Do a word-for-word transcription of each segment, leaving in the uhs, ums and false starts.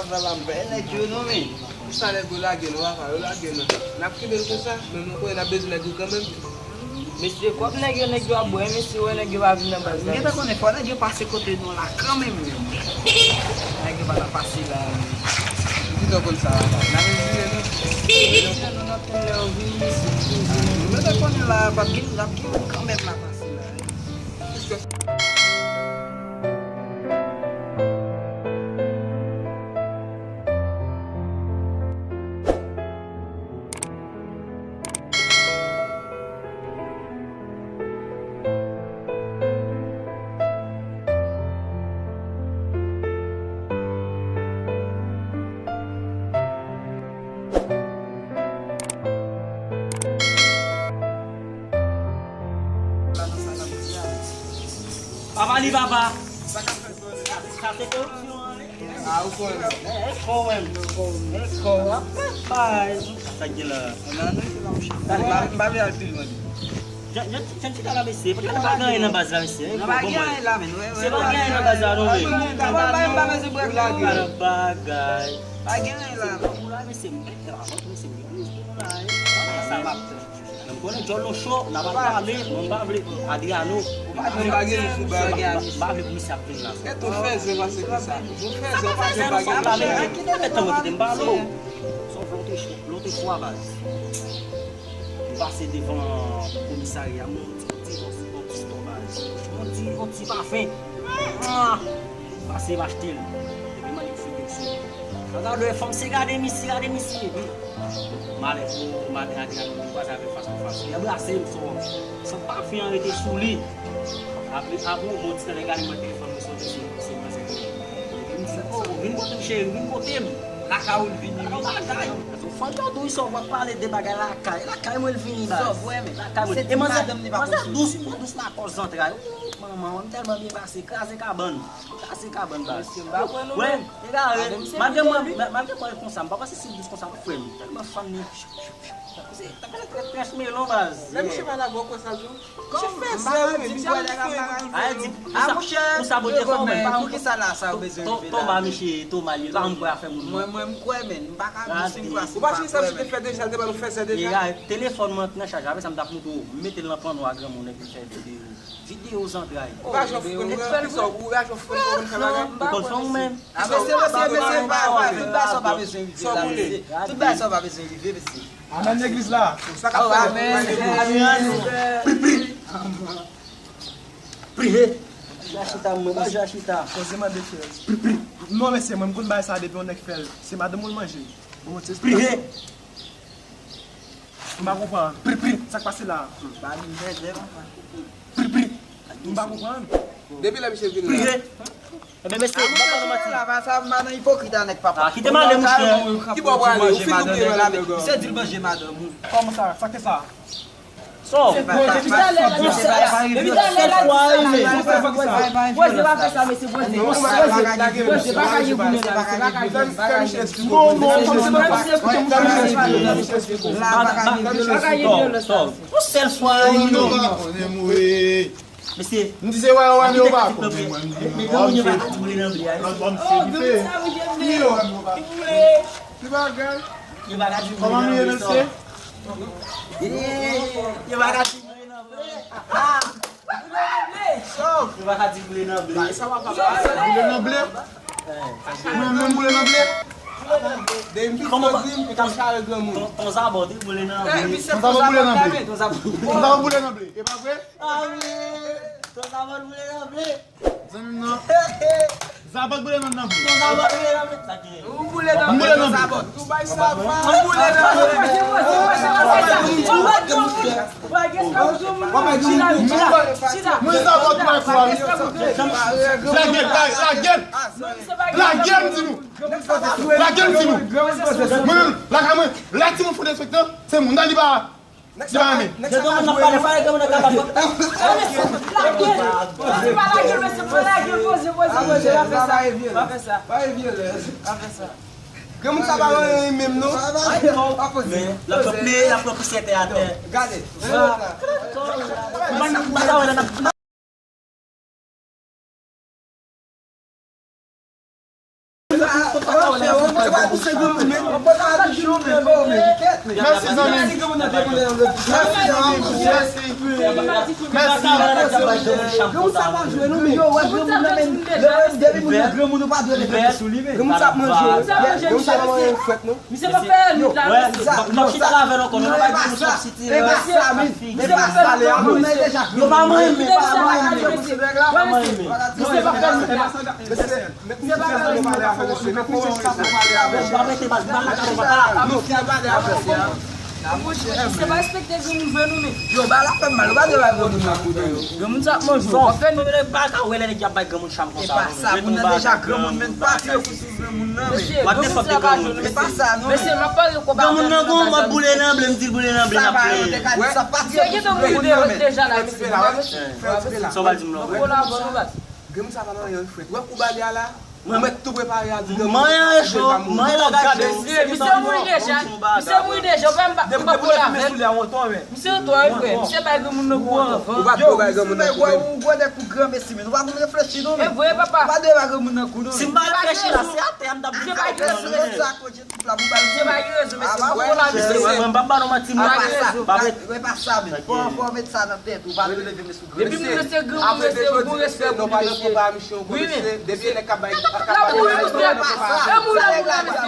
Papa m pè nèg yo non, men. Pou sa nèg yo lage nou, papa, yo lage nou. N ap kenbe l konsa, men nou konnen n ap bezwen nèg yo kanmenm. Mesye, kòb nèg yo, nèg yo ap bwè, mesye, wè nèg yo pa vin nan baz la. M gentan konnen fò nèg yo pase kote nou la kanmenm, men. Nèg yo pa nan pase la, men. Ou gentan konn sa, papa. N a vin jwenn nou. Jwenn nou nan pen lè yo vini, mesye. Nou gentan konnen la, p ap gen, n ap gen kanmenm la pase la. Papa li papa. Sa se koripsyon an, wi. Ah, ou konn. E kò w menm. E kò w ap bay. Sa k gen la. Dale, m pa vle al pi lwen. Jan, jan, jan chita la, mesye. Poutèt nou pa gen anyen nan baz la, mesye. Nou pa gen anyen la, men. Se pa gen anyen nan baz la, non, men. Pa gen anyen la, men. Mesye, m gen la, mesye, m gen la, sa m ap tann. Men m konnen djòl nou cho, n ap al pale, mwen m pa vle Adriano. M pa vle pou misye ap vin la. Sa pa fè zè, sa pa fè zè. Kite m pale, sa w vle w te fwa, baz. M pase devan komisarya, m wè yon ti, yon ti, yon ti, yon ti stò, baz. Yon ti, yon ti pafen. Ah! Pase m achte l. Epi m ale fouye l sou mwen. Gade fanm se gade misye, gade misye. Epi malè pou maten a te al, nou kwaze avè l fas pou fas. Li anbrase m sou, san pafen an rete sou li. Apre, apre yon bon ti tan, lè gade mwen telefòn mwen soti, se, se manzè ki rele. Epi m di, "Oh, vin kote m, cheri, vin kote m." Lakay ou l vini, wi. Lakay. Fanm yo dous, w ap pale de bagay lakay. Lakay mwen l vini, baz. Lakay mwen. E manzè, manzè dous, dous lakòz zantray. Manman, mwen tèlman byen pase, kraze kabann. Kraze kabann, baz. Mesye, m pa kwè non, men. Egare, malgre mwen, malgre mwen konsa, m pa panse si l dous konsa, non, frè m. Tèlman fanm li. Tankou se, tankou se trèch melon, baz. Men misye pa la gwo konsa, tou. Misye fè zè, wi, men li bwè nèg ap bagay. A, di, pou sa, pou sa, pou te fò, men, pa pou ki sa la, sa ou bezwen rive la. Toma, misye, Toma, li pa m kwè afè moun. Mwen, mwen, m kwè, men, m pa ka dous, m kwè. Ou pa sonje sa misye te fè deja, l te ba nou fè zè deja. Egare, telefòn mwen nan chaj, apre sa, m t ap montre w, m mete l nan panno a granmoun, epi m fè videyo. Videyo zantray. Ou pa jwe foukonn, ou pa jwe foukonn, ou pa jwenn fè bagay. Ou konn fè ou menm. A, mesye, mesye, mesye, pa, pa, tout bagay sa w pa bezwen rive la, mesye. Tout bagay sa w pa bezwen rive, mesye. Amèn legliz la. Sa k ap fèt? Amèn. Priye. Jachita, mwen, pa jachita. Poze mande chèz. Non, mesye, mwen, m konn bagay sa depi yon nèg fè l. Se madanm ou l manje. Bon, se priye. M pa konprann. Pri, pri. Sa k pase la? Ba li mèdè konsa. Pri, pri. M pa konprann. Depi lè misye vin la. Priye. Ebyen, mesye, m pa pale manti. La, pa sa, madan ipokrit a nèg papa. Ah, kite madanm, monchè. Ki bò w prale? Ou fin oubyen madanm? Misye di l manje madanm ou. Kòman sa? Sa k fè sa? So, Bondye, Bondye, Bondye, Bondye pa fè sa, mesye, Bondye, Bondye, Bondye pa ka gen goumen la, mesye, pa ka gen goumen, pa ka gen goumen. Non, non, fòk se mwen, fòk se mwen, fòk se mwen. Yon sèl fwa, non. Mesye. M di se wè, wè, men yo pa konn. Men granmoun yo pa ka di boule nan ble a. Lòt bò misye ki fè. Ki yo wè, men yo pa konn. Ki bagay? Yo pa ka di boule nan ble, mesye? Yo pa ka di boule nan ble. Yo pa ka di boule nan ble. Boule nan ble? Mwen menm boule nan ble? Depi m piti, m te chale granmoun. Ton, ton Zabò te boule nan ble. Ton Zabò boule nan ble. Ton Zabò boule nan ble. E pa vre? Ah wi. Ton Zabò boule nan ble. Zanmi m nan. Zabò boule nan ble. Ton Zabò boule nan ble. Sa ki? Ou boule nan ble, Ton Zabò. Ou bay sa va. Ou boule nan ble. Mwen Zabò tou bay kou a wi. Lage l, lage l. Lage l, m di nou. Lage l, m di nou. Mwen menm, lakay mwen, lè timoun fè derespektan, se moun nan li pa. Di pa renmen. Lè granmoun nan pale, fò lè granmoun nan kapab. Lage l. Poze, pa lage l, mesye, pa lage l, poze, poze, poze, pa fè sa. Pa fè sa. Pa fè sa. Granmoun sa pa renmen menm non. Pa poze. Men, l ap pran, l ap pran pousyè tè atè. Gade. M pa, m pa ka wè nan. Mèsi, zanmi. Mèsi, zanmi. Mèsi. Mèsi. Granmoun sa ap manje, wi. Granmoun sa ap manje, wi. Granmoun sa ap manje, wi. Misye pa fè limit la, mesye. M ap chita la avè l ankò, nou pa di moun ap sitire. Mesye, misye pa fè limit la, mesye. Yo pa mwen, mesye. Yo pa mwen, mesye. Misye pa fè limit la. Mesye, misye pa respekte granmoun vre non, men. Yo, ba la fè mal, yo pa dwe bay granmoun nan kout. Granmoun sa ap manje, w ap fè limit. Ba ka wè lè nèg y ap bay granmoun cham konsa. E pa sa, moun nan deja granmoun, men pa tire kout. Mesye, granmoun sa pa jwenn, mesye. Mesye, m ap pale konba. Granmoun nan gon mòd boule nan ble, m di l boule nan ble, n ap plede. Misye gentan mouri deja la, mesye. Sa w pral di m la? Granmoun sa pa nan anyen, frè. Wè kou bale a la? Ou mèt tou prepare a di granmoun. Manyen an e cho, manyen la gade. Misye mouri deja, misye mouri deja, ou pa, ou pa pale avè l. Misye twò, wi, frè. Misye bay granmoun nan kou anvan. Ou pa twò bay granmoun nan kou, men. Ou gwo nèg kou gran mesye, men. Ou pa konn reflechi, non, men. E vre, papa. Ou pa dwe bay granmoun nan kou, non, men. Si m pa reflechi la, se atè a m t ap vin. Misye pa gen rezon, mesye. Misye pa gen rezon, mesye. Mwen, mwen, m p ap ba nou manti, mwen. Pa met, pa met sa nan tèt ou, pa met leve mesye. Depi moun nan se granmoun, mesye, ou gon respè pou li, mesye. Wi, men. Depi nèg k ap bay, k ap bay. L ap mouri, mesye. E moun la, moun la, mesye.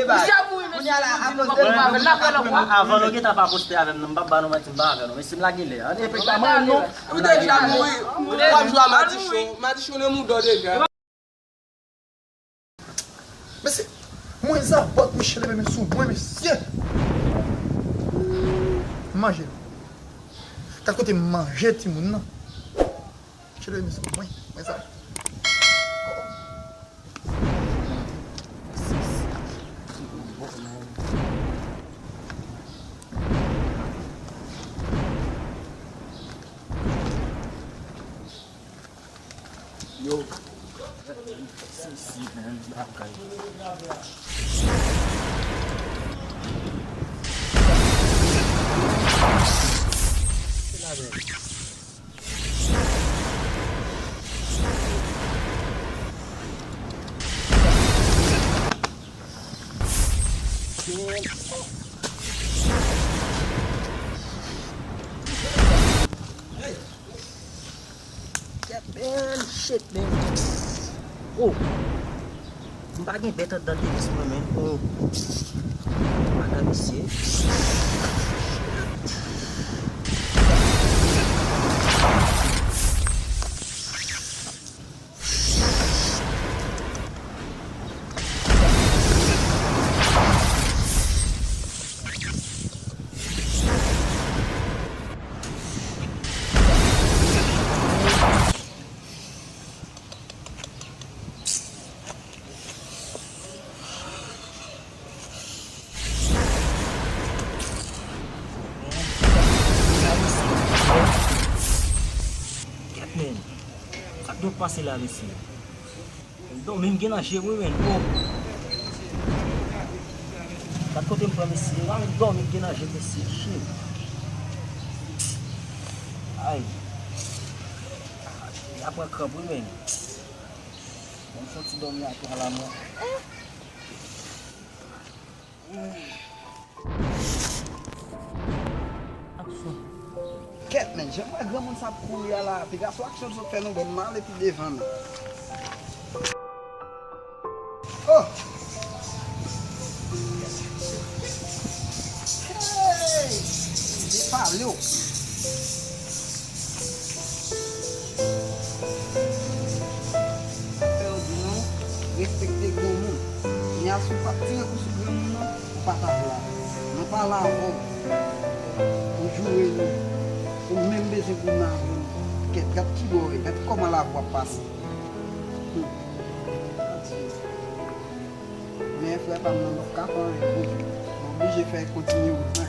Misye ap mouri, mesye. N ap wè l ankò. Avan nou gentan pa poste avè m, non, m p ap ba nou manti, m pa avè nou. Men si m lage lè a, epi pa mwen, non. Ou deja mouri. W ap jwe a madichon. Madichon nan mouda w deja. Mesye, mwen zabòt, mesye, leve men sou mwen, mesye. Manje. Gad kote m manje timoun nan. Mesye, leve men sou mwen, mwen zabòt. Yo, sesi menm bagay. Kèt, man, shit, man. Oh. M pa gen bèt anndan tenis mwen, man. Oh. Madan misye. Kèt, men. Sa k dwe pase la, mesye? M dòmi, m gen nan je m wi, men. Oh. Gad kote m pran, mesye. M dòmi, m gen nan je m, mesye. Shit. Ay. Apre kranp wi, men. Bon, m fon ti dòmi atè a la, mwen. Aksyon. Kèt, men, jan m wè granmoun sa ap kouri a la, piga sou aksyon l sot fè nou, bon, m ale pi devan, men. Oh! Hey! Depale w. Fè yo di nou, respekte granmoun. Kounye a, si w pa t tire kou sou granmoun nan, ou pa t ap la. Nou pa la avè w. Ou joure nou. Ou menm bezwen pou n avè w. Kèt, gad kibò w ye, gad kòman lavi w ap pase. Hmm. Men frè pa m nan, m p ap ka fè anyen pou ou. M oblije fè kontinye wout mwen.